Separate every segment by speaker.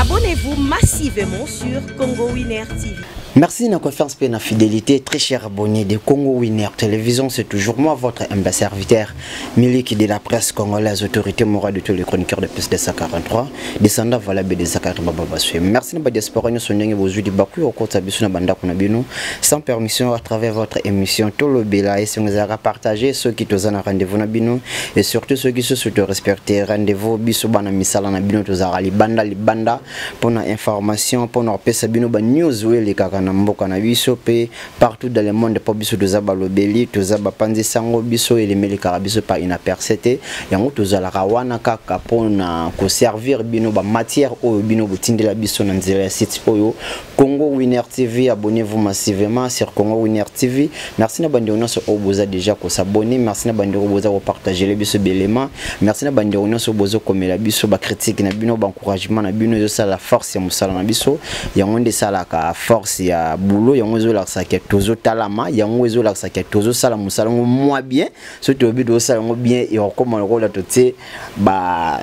Speaker 1: Abonnez-vous massivement sur Congo Winner TV.
Speaker 2: Merci de la confiance et la fidélité, très cher abonné de Congo Winner Télévision. C'est toujours moi, votre humble serviteur, Miliki de la presse congolaise, autorité morale de tous les chroniqueurs de plus de 143, descendant valable de Zakari Bababaswe. Merci de la diaspora, nous sommes du Bakou, au compte na banda kuna bino, sans permission à travers votre émission Tolobela et si vous avez partagé ceux qui toza na rendez-vous na bino et surtout ceux qui se souhaitent respecter rendez-vous biso bana misala na bino tozala libanda libanda mpona information mpona kopesa bino ba news oyo elekaka na mboka na biso mpe partout dans le monde mpo biso toza balobeli toza bapanzi sango biso elemelikaka biso par inaperce te yango tozalaka wana kaka mpona koservir bino ba matière oyo bino botindela biso na nzela ya site oyo Congo Winner TV. Abonnez-vous massivement sur Congo Winner TV. Merci na bandeko nyonso oyo boza déjà kosabonner, merci na bandeko boza kopartager biso belema, merci na bandeko nyonso bozo komela biso ba critique na bino, ba encouragement na bino ezosala force ya mosala na biso. Yango nde esalaka force ya boulot, yango ezolakisa ke tozotalama, yango ezolakisa ke tozosala mosala yango mwa bien. Soki toyebi tozosala yango bien, ekokoma lokola totie ba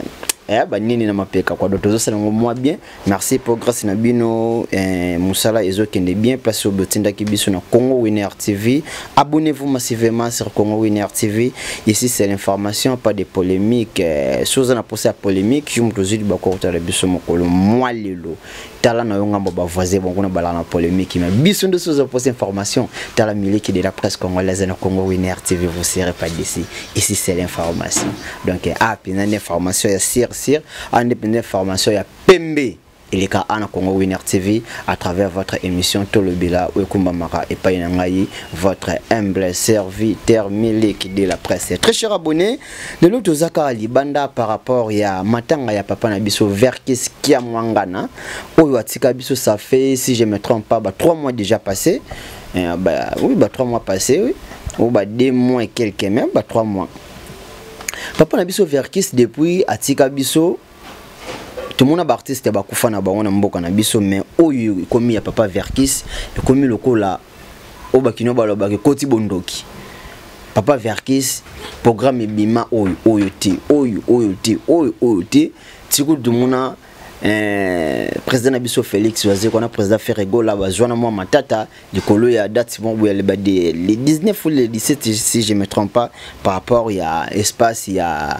Speaker 2: banini na mapeka kwa, donc tozosala yango mwa bien. Merci pour grâce na bino, mosala ezokende bien place oyo botindaki biso na Congo Winner TV. Abonnez-vous massivement sur Congo Winner TV. Ici c'est l'information, pas de polémique. Soki oza na posa ya polémique, yo moto ozwi libako kotala biso mokolo mwa lelo, tala na yo ngambo ba voisin bongo na bala na polémique, mais biso nde soki oza posa information, tala Miliki de la presse congolaise na Congo Winner TV, vous serez pas d'ici. Ici c'est l'information. Donc ah pina information ya sir sir, ande pina information ya pembe eleka ana Congo Winner TV à travers votre émission Tolobela Wekumbamaka epai na ngai, votre humble serviteur Miliki de la presse. Très cher abonné, lelo tozaka libanda par rapport ya matanga ya papa na biso Verckys Kiamwangana oyo atika biso, ça fait, si je me trompe pas, ba 3 mois déjà passé. Bah, oui, bah, 3 mois passés, oui. Ou bah, 2 mois et quelques, même bah, 3 mois. Papa na biso Verckys depuis atika biso, tout le monde a artiste ba kufa na bango na mboka na biso, mais oyo ekomi ya papa Verckys ekomi lokola oyo bakino balobaka ekoti bondoki. Papa Verckys programme ebima oyo oyo te, oyo oyo te, oyo oyo te, tiku tumona président na biso Félix Wazekwa na président Ferre Gola bazwa na mwa matata likolo ya date moko boye ya le 19 ou le 17, si je me trompe pas, par rapport ya espace ya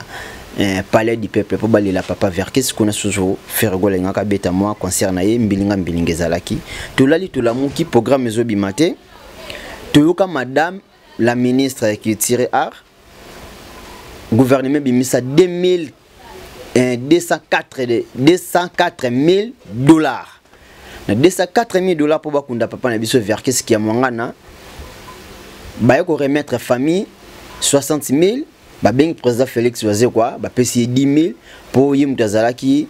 Speaker 2: palais du peuple po balela papa Verckys. Kuna susu Ferre Gola alingaka abeta mwa concert na ye mbilinga mbilinga ezalaki. Tolali tolamuki, programme ezobima te. Toyoka madame la ministre ya culture et art, gouvernement bimisa deux mille, deux cent quatre de, deux cent quatre mille dollars. Na 204 000 $ po bakunda papa na biso Verckys Kiamwangana, baye ko remettre famille 60 000, babengi président Félix Wazekwa, bapesi ye 10 000 po ye moto azalaki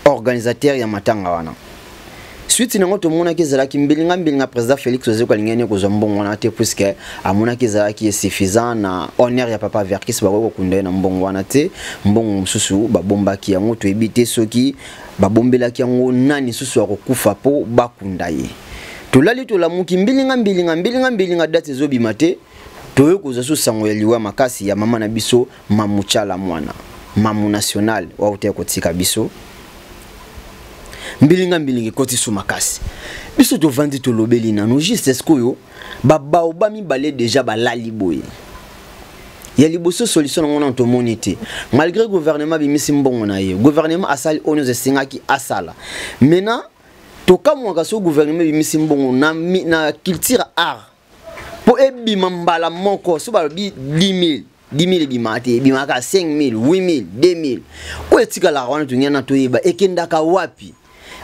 Speaker 2: organisateur ya matanga wana. Suite nango tomonaki ezalaki mbilinga mbilinga, président Félix Wazekwa alingaki ne kozwa mbongo wana te, puisque amonaki ezalaki suffisant na honneur ya papa Verckys, bakoki kokunda ye na mbongo wana te. Mbongo mosusu babombaki yango, toyebi te soki babombelaki yango nani susu akokufa po bakunda ye. Tolali tolamuki, mbilinga mbilinga mbilinga mbilinga, date ezobima te. Toyoki kozwa so sango ya liwa makasi ya mama na biso Mamu Tshala Mwana, Mamu national wauta kotika biso. Mbilinga mbilinga ekoti so makasi, biso tovandi tolobeli nanu juste est-ce oyo babaoba mibale déjà balali boye ya liboso. Solution nango nano tomoni te, malgré gouvernement abimisi mbongo na ye, gouvernement asali oyo nyonso esengaki asala. Maintenant tokamwaka so gouvernement ebimisi mbongo na culture art mpo ebima mbala moko, so balobi 10 000, 10 000 ebimaka te, ebimaka 5 000, 8 000, 2 000 oyo etikalaka wana. Tolingi na toyeba ekendaka wapi,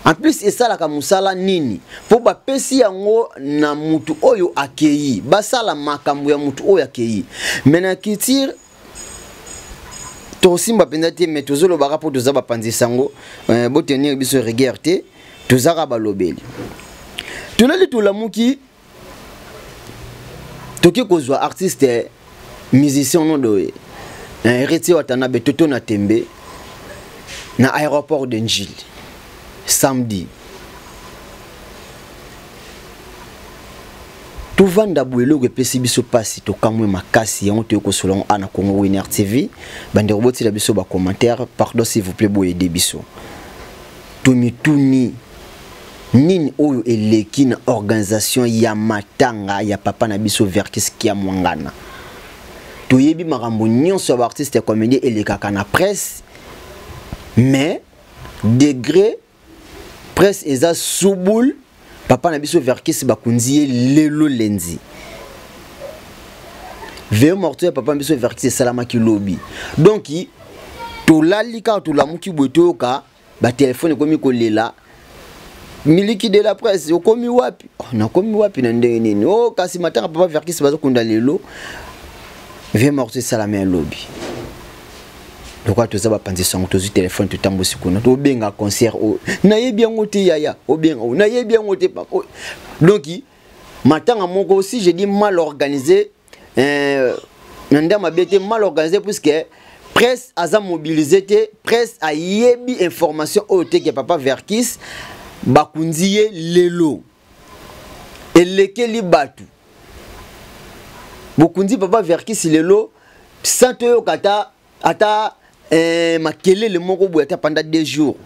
Speaker 2: en plus esalaka mosala nini, mpo bapesi yango na mutu oyo akei, basala makambo ya mutu oyo akei. Mais na culture tosimba mpenza te, mais tozolobaka mpo toza bapanzi sango, botenir biso rigueur te, tozaka balobeli. Tolali tolamuki, toki kozwa artiste musicien no doye Héritier Watanabe Toto na Tembe na aéroport de Njili samedi. Tovanda boye, eloko epesi biso mpasi, tokamwe makasi. Yango toyei kosola yango na Congo Winner TV. Bandeko, botila biso bacommentaire, pardon, s'il vous plaît, boyede biso. Tomituni nini oyo eleki na organisation ya matanga ya papa na biso Verckys Kiamwangana. Toyebi makambo nyonso ya baartiste ya comédie elekaka na presse, mais degré presse eza subul. Papa na biso Verckys, bakundi ye lelo lundi. Veillée mortuaire ya papa na biso Verckys esalamaki lobi. Donc tolali kaka, tolamuki boye, toyoka batelefone ekomi kolela: "Miliki de la presse, okomi wapi?" Oh, nakomi wapi na ndenge nini? Oh, kasi matanga papa Verckys bazokunda lelo, veillée mortuaire esalami ya lobi. Lokola toza bapanzi sango, tozwi telefone, totambusi kuna, tobenga concert oyo nayebi yango te. Yaya, obenga oyo nayebi yango te. Donc matanga moko, si je dis mal organisé, na ndenge mabe te, mal organisé puisque presse aza mobilisé te. Presse ayebi information oyo te ke papa Verckys bakundi ye lelo. Elekeli bato, bokundi papa Verckys lelo sans toyoka ata makelele moko boye ata pendant 2 jours,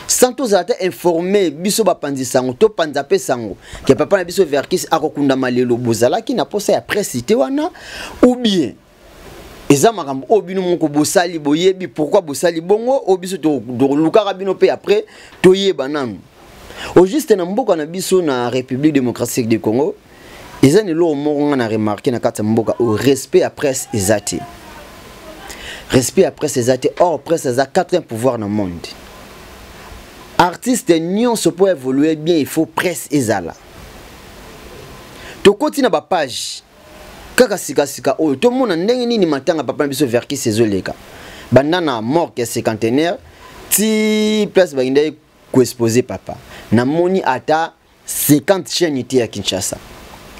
Speaker 2: sans tozala te informé. Biso bapanzi sango, topanza mpe sango ke papa na biso Verckys akokundama lelo. Bozalaki na posa ya presse te wana, ou bien eza makambo oyo bino moko bosali? Boyebi pourquoi bosali bongo? Oyo biso tolukaka bino mpe après toyeba nanu au juste. Na mboka na biso, na République démocratique du Congo, eza na eloko moko nga na remarquer na kati ya mboka oyo: respect ya presse eza te. Respect ya presse eza te. Or presse eza quatrième pouvoir na monde. Artiste nyonso mpo évoluer bien, il faut presse ezala. Tokoti na bapage kaka sikasika oyo, tomona ndenge nini matanga papa na biso Verckys ezoleka, banda na morgue ya Cinquantenaire ti place bakendaki koexposer papa. Namoni ata 50 chaîne te ya Kinshasa,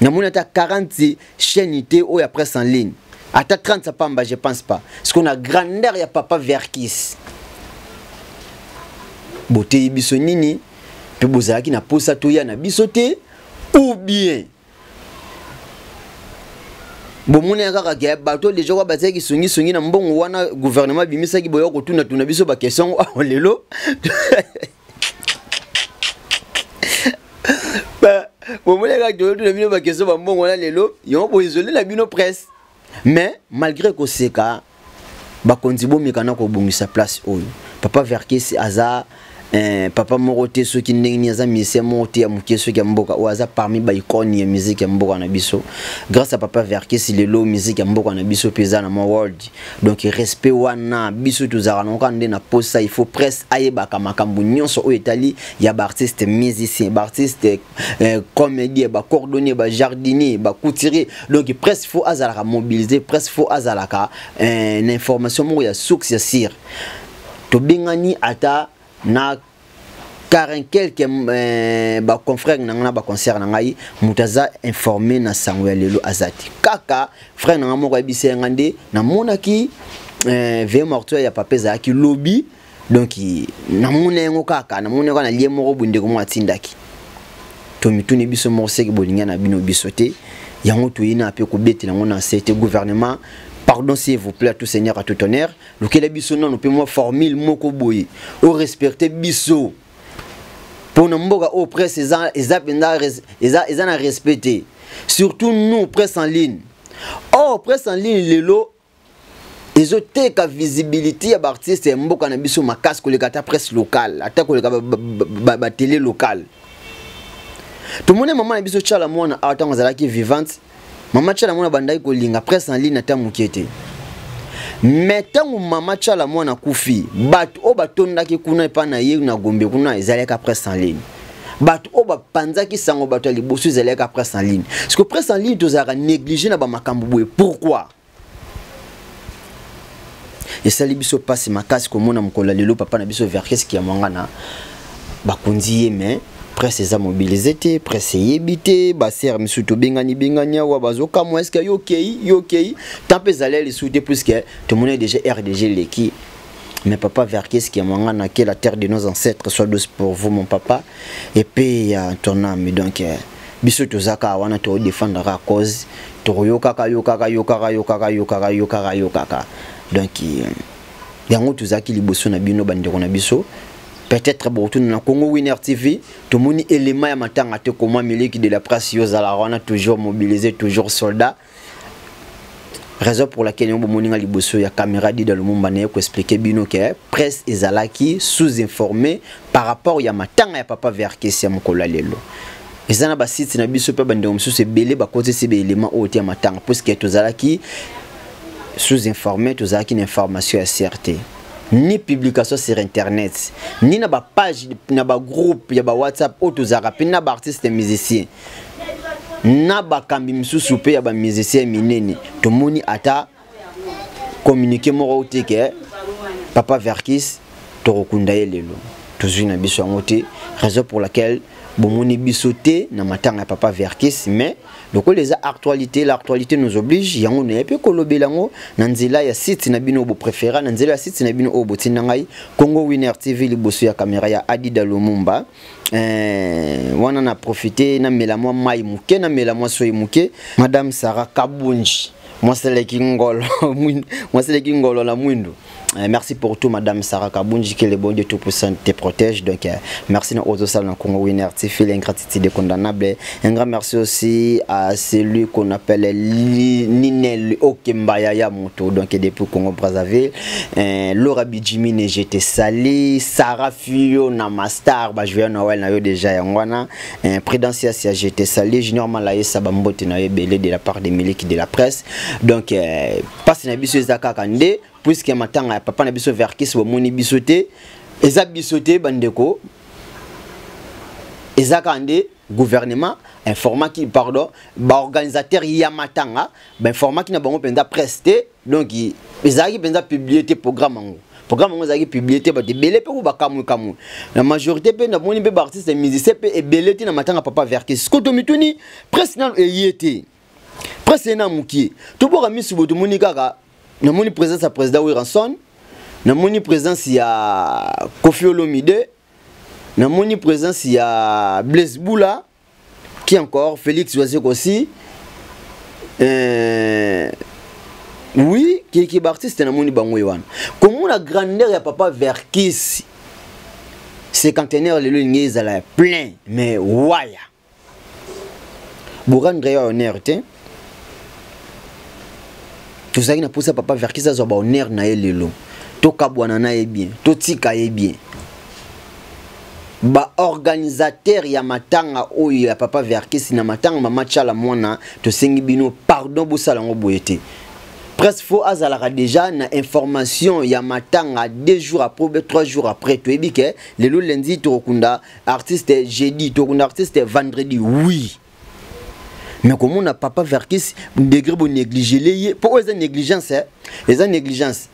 Speaker 2: namoni ata 40 chaîne te oyo ya presse en ligne, ata 30 pamba, je pense pas. Parce qu'on a grandeur ya papa Verckys, boteyi biso nini? Mpe bozalaki na posa toya na biso te, ou bien bomoni kaka ke bato deja kwa bazalaki songisongi na mbongo wana gouvernement abimisaki, boya kotunatuna biso baquestion awa lelo? Bomoni kaka toyotuna bino baquestion bambongo wana lelo, yango boizole na bino presse. Mais malgré koseka, bakonzi bomeka na kobongisa place oyo. Papa Verckys aza papa moko te soki ndenge nini, aza musicien moko te ya moke soki ya mboka oyo, aza parmi baicône ya musique ya mboka na biso. Grâce à papa Verckys, lelo musique ya mboka na biso mpe eza na mwa world. Donc respect wana biso tozalaka nango kaka nde na posa. Il faut presse ayebaka makambo nyonso oyo etali ya baartiste musicien, baartiste comédien, bacordonnier, bajardinier, bacouturier. Donc presse faut azalaka mobilisé, presse faut azalaka na information moko ya source ya sûre. Tobengani ata na 40 quelque baconfrère na ngai na baconcert na ngai, moto aza informé na sango ya lelo aza te. Kaka frère na ngai moko ayebisi ya ngai nde namonaki veillée mortuaire ya papa ezalaki lobi. Donc namona yango kaka, namoni yango na lie moko boye, ndeko moko atindaki. Tomituni biso moko seki bolingi na bino biso te. Yango toyei na mpe kobetela yango na se te. Gouvernement, pardon, s'il vous plaît, à tout seigneur, à tout honneur, lukela biso nano mpe mwa formule moko boye orespecte biso mpona mboka oyo. Presse eza mpenza eza na respect te, surtout nous, presse en ligne. Or presse en ligne lelo ezoteka visibilité ya baartiste ya mboka na biso makasi koleka ata presse locale, ata koleka batélé locale. Tomoni mama na biso Tshala Mwana awa, ntango azalaki vivante, mama Tshala Mwana bandaki kolinga presse en ligne ata moke te. Mais ntango mama Tshala Mwana akufi, bato oyo batondaki kuna epai na ye na Gombe kuna ezalaki presse en ligne. Bato oyo bapanzaki sango, bato ya liboso, ezalaki presse en ligne. Parce que presse en ligne tozalaka négligé na bamakambo boye, pourquoi? Esali biso mpasi makasi komona mokolo ya lelo papa na biso Verckys Kiamwangana bakonzi ye, mais presse eza mobilisé te, presse eyebi te. Basere misusu tobengani bengani awa, bazokamwa: eske yo okei, yo okei? Tant mpe ezali lisusu te puisque tomoni déjà RDG eleki. Mais papa Verckys Kiamwangana, que la terre de nos ancêtres soit douce pour vous, mon papa, et puis à ton âme. Donc Biso toza kaka wana, todefendre kaka cause, tokoyokaka yokaka yokaka yokaka yokaka yokaka yokaka. Donc yango tozalaki liboso na bino, bandeko na biso. Peut-être bokotuna na Congo Winner TV, tomoni élément ya matanga te. Koma Miliki de la presse, yo ozalaka wana toujours mobilisé, toujours soldat, raison pour laquelle yango bomoni nga liboso ya caméra Dida Lumumba, naye koexpliquer bino ke presse ezalaki sous-informé par rapport ya matanga ya papa Verkis ya mokolo ya lelo. Eza na basite na biso mpe bandeko mosusu ebele bakotisi baélément oyo te ya matanga, puisque tozalaki sous-informé, tozalaki na information ya crt, ni publication sur internet, ni na bapage, na bagroupe ya bawhatsapp oyo tozalaka mpe na baartiste musicien, na bakambi misusu mpe ya bamusicien minene. Tomoni ata communiqué moko te ke papa Verkis tokokunda ye lelo. Tozwi na biso yango te, raison pour laquelle bomoni biso te na matanga ya papa Verkis. Mais lokola eza actualité, l'actualité nous oblige, yango naye mpe kolobela yango na nzela ya site na bino oyo bopréféra, na nzela ya site na bino oyo botinda ngai, Congo Winner TV, liboso ya caméra ya Adida Lumumba. Wana na profite namela mwa mai moke, namela mwa soyi moke. Madame Sarah Kabunji, mwaseleki ngolo, mwaseleki ngolo na mwindu. Merci pour tout, Madame Sarah Kabunji, que le bon Dieu Tout-Puissant te protège. Donc, merci na ozo sala na Congo Winner TV, l'ingratitude est condamnable. Un grand merci aussi à celui qu'on appelle Ninel Okembaya ya Moto, donc depuis Congo Brazzaville. Laura Bijimine, je te salue. Sarah Fio, Namastar, bah, joyeux Noël, na yo déjà, yangwana. Prudencia, je te salue. Junior Malaye, Sabambote, na yo belé de la part de Milik de la presse. Donc, passe na biso ezaka kande, puisque matanga ya papa na biso Verkis bomoni biso te, eza biso te bandeko, ezaka nde gouvernement informaki, pardon, baorganisateur ya matanga bainformaki na bango mpenza presse te. Donc ezalaki mpenza publié te programme yango, programme yango ezalaki publié te. Bato ebele mpe ko bakamwe kamwe na majorité mpe namoni mpe baartiste musicien mpe ebele te na matanga papa Verkis. Ko tomituni, presse nano eye te, presse ye na mokie, toboka misu boye, tomoni kaka, namoni présence ya président Werrason, namoni présence ya Koffi Olomide, namoni présence ya Blaise Bula, qui encore, Félix Wazekwa aussi, oui, qui baartiste namoni bango ye wana. Komona grandeur ya papa Verkis, cinquantenaire lelo elingi ezala ya plein, mais waya borendre ye honneur te. Tozalaki na mposa papa Verkis azwa bahonneur na ye lelo, tokabwana na ye bien, totika ye bien. Baorganisateur ya matanga oyo ya papa Verkis na matanga mama Tshala Mwana, tosengi bino pardon, bosala yango boye te. Presque faut azalaka déjà na information ya matanga 2 jours après ou 3 jours après. Toyebi ke lelo lundi tokokunda artiste, jeudi tokokunda artiste, vendredi, oui, mais komona papa Verkis degré bonéglige ye, mpo oyo eza négligence, eh? Eza négligence.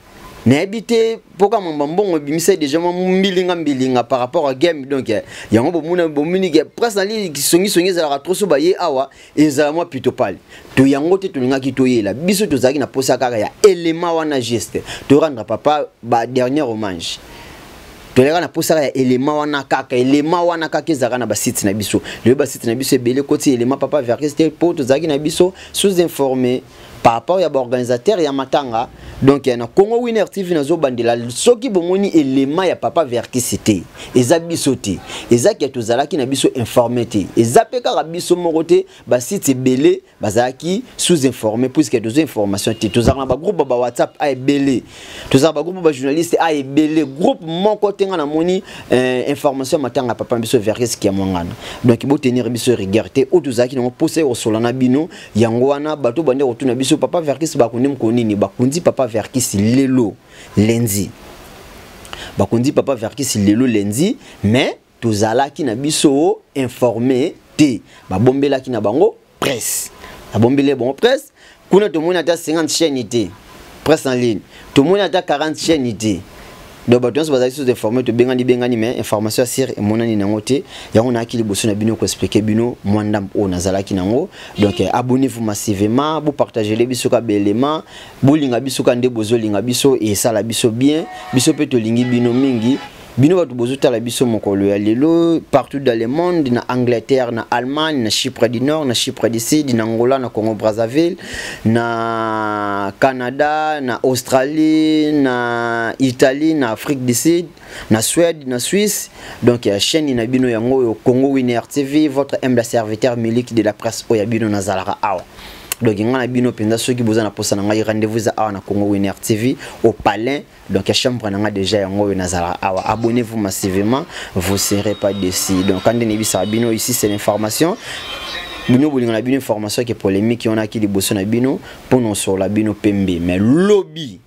Speaker 2: Nayebi te mpoka mamba mbongo ebimisa déjà mwa mbilinga mbilinga par rapport à game. Donc yango bomona, bomoni ke presse nali songisongi ezalaka trop. So baye awa ezala mwa plutôt pale to yango te. Tolingaki toyela biso, tozalaki na posa kaka ya élément wana, juste to rendre papa ba dernier hommage. Toleka na posa ya élément wana kaka, élément wana kaka ezalaka na basite na biso. Lelo basite na biso ebele koti élément papa Verkis te, mpo tozalaki na biso sous informé par rapport ya baorganisateur ya matanga. Donc na Congo Winner TV nazobandela, soki bomoni élément ya papa Verkis te, eza biso te, eza ke tozalaki na biso informé te. Eza mpe kaka biso moko te, basite ebele bazalaki sous informé, puisque tozwa information te. Tozalaka na bagroupe ba WhatsApp a ebele, tozalaka bagroupe bajournaliste a ebele, groupe moko te nga namoni information ya matanga ya papa na biso Verkis ya Mwangana. Donc botenir biso rigueur te. Oyo tozalaki nango mposa kosola na bino yango wana. Bato bande kotuna biso papa Verkis bakundi mokolo nini? Bakundi papa Verkis lelo lundi, bakundi papa Verkis lelo lundi, mais tozalaki na biso informé te. Babombelaki na bango presse, babombeli bango presse kuna. Tomoni ata 50 chaîne te, presse en ligne tomoni ata 40 chaîne te. Donc bato nyonso bazalaki sous informé. Tobengani bengani, mais information ya sûre emonani nango te. Yango nayaki liboso na bino koexpliquer bino mwa ndambo oyo nazalaki nango. Donc abonnez-vous massivement, bopartagele biso ka baélément, bolinga biso ka nde bozolinga biso, esala biso bien. Biso mpe tolingi bino mingi. Bino bato bozotala biso mokolo ya lelo partout dans le monde, na Angleterre, na Allemagne, na Chypre du Nord, na Chypre du Sud, na Angola, na Congo Brazzaville, na Canada, na Australie, na Italie, na Afrique du Sud, na Suède, na Suisse. Donc ya chaîne na bino yango oyo Congo Winner TV, votre humble serviteur Milik de la presse oyo ya bino nazalaka awa. Donc nga na bino mpenza soki boza na posa na ngai, rendez-vous eza awa na Congo Winner TV au Palais. Donc ya chambre na nga déjà yango oyo nazalaka awa. Abonnez-vous massivement, vous serez pas déçus. Donc quand nayebisaka bino ici c'est l'information. Bino bolinga na bino information ke polémique wana ki liboso na bino mpo na osola bino pembe, mais lobi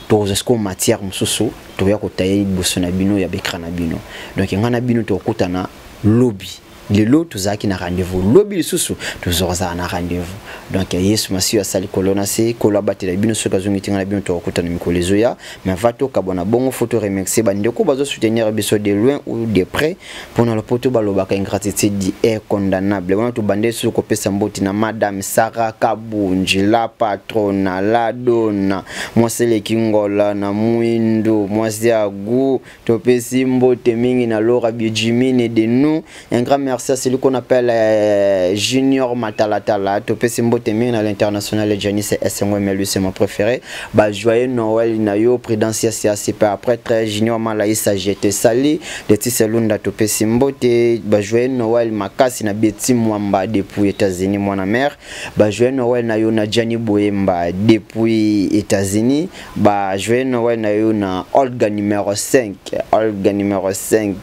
Speaker 2: tokozwa sikoyo matière mosusu tokoya kotaye liboso na bino ya baécran na bino. Donc ngai na bino tokokutana lobi. Lelo tozalaki na rendez-vous, lobi lisusu tozalaka na rendez-vous. Donc Yesu Masiya asali kolo na se, kolo abatela bino soki azongi te, ngai na bino tokokutana mikolo ezoya. Mais va tokabwana bongo, faut toremercier bandeko bazosoutenir biso de loin ou de près. Mpona lopoto balobaka ingratitude est condamnable. Wana tobande soki kopesa mbote na madame Sarah Kabunji, la patrona, la dona, mwasi eleki ngola na mwindu, mwasi ya gu. Topesi mbote mingi na Laura Bijimine de nous. Un grand merci à celui qu'on appelle Junior Matalatala. Topesi mbote mingi na l'international Janice Essengo, mais lui c'est mon préféré. Ba joyeux Noël na yo Prudencia CACP après très Junior Malaïsa, je te salue. Laetitia Lunda topesi mbote. Ba joyeux Noël makasi na Betty Mwamba depuis États-Unis mon mère. Ba joyeux Noël na yo na Gianni Boyemba depuis États-Unis. Ba joyeux Noël na yo na Olga numéro 5, Olga numéro 5,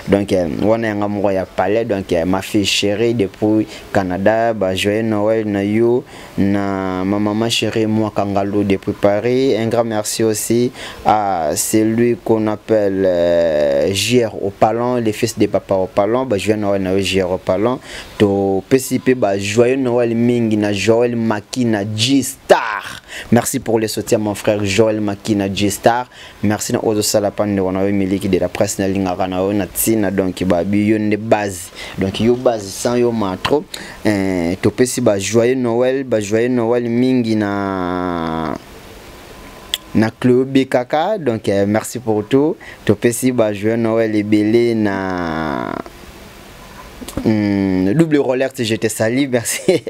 Speaker 2: donc wana yanga moko ya palais. Donc ma fille chérie depuis Canada. Ba joyeux Noël na yo na ma maman chérie moi Kangalo depuis Paris. Un grand merci aussi à celui qu'on appelle JR Opalon, le fils de papa Opalon. Ba joyeux Noël na yo JR Opalon. To PCP ba joyeux Noël mingi na Joël Makina G Star. Merci pour le soutien mon frère Joël Makina G Star. Merci na ozo sala pande wana yo miliki de la presse na lingaka na yo na tina. Donc ba bi yo nde base. Donc yo base sans yo matro. To pesi ba joyeux Noël, ba joyeux Noël mingi na Chloé BKK. Donc merci pour tout. To pesi ba joyeux Noël ebele na double Rolex, je te salue, merci.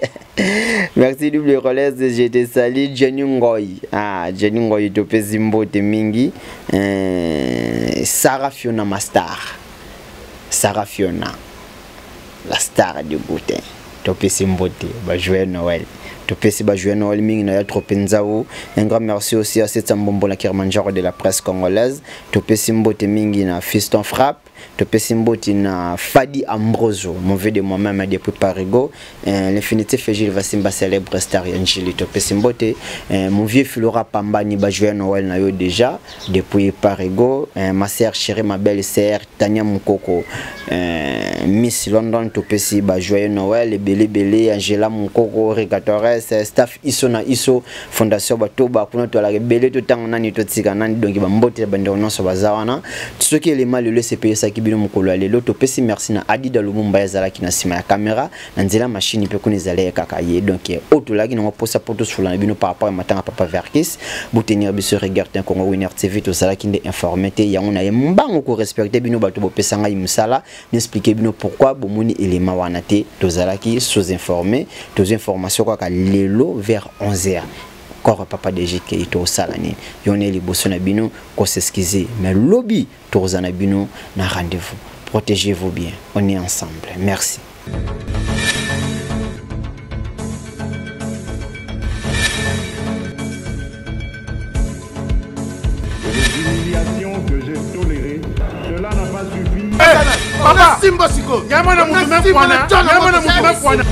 Speaker 2: Merci double Rolex, je te salue. Jenny Ngoy. Ah, Jenny Ngoy, topesi mbote mingi. Sarah Fiona, ma star. Sarah Fiona, la star du goûter. Topesi mbote, ba joyeux Noël. Topesi ba joyeux Noël mingi na ya trop nzao. Un grand merci aussi à cette mbombo la Kilimanjaro de la presse congolaise. Topesi mbote mingi na Fiston Frappe. Topesi mbote na Fadi Ambrosio, mon vieux de moi-même depuis Parigo. L'infinité Fégile Vasimba célèbre star Yanjili. Topesi mbote, mon vieux Flora Pambani ba joyeux Noël na yo déjà depuis Parigo. Ma sœur chérie, ma belle sœur Tania Mukoko, Miss London topesi ba joyeux Noël belé belé Angela Mukoko Rigatores staff Iso na Iso Fondation Batoba kuna to la belé to tango nani to tika nani. Donc ba mbote ba ndeko nyonso baza wana. Soki elema lelo sepeyesaki bino mokolo ya lelo, topesi merci na Adida Lumumba ezalaki na nsima ya caméra na nzela machine mpe kuna ezali ye kaka ye. Donc oyo tolaki nango mposa po tosola na bino par rapport ya matanga papa Verckys, botenir biso rigueur te. Congo Winner TV tozalaki nde informé te, yango na ye mbango korespecte bino bato bopesa ngai mosala n'expliquer bino pourquoi bomoni elema wana te. Tozalaki sous informé, tozwi information kaka lelo vers onze heures. Corps papa DG ke tosala nini yo ne liboso na bino ko s'excuser, mais lobi toza na bino na rendez-vous. Protégez-vous bien, on est ensemble. Merci.
Speaker 3: Les humiliations que j'ai tolérées, cela n'a pas suffi.
Speaker 4: Papa, Simba siko.
Speaker 3: Nyama na mutu
Speaker 4: Simba
Speaker 3: mekwana.
Speaker 4: na tchana
Speaker 3: Nyama na
Speaker 4: moto
Speaker 3: mutu mekwana.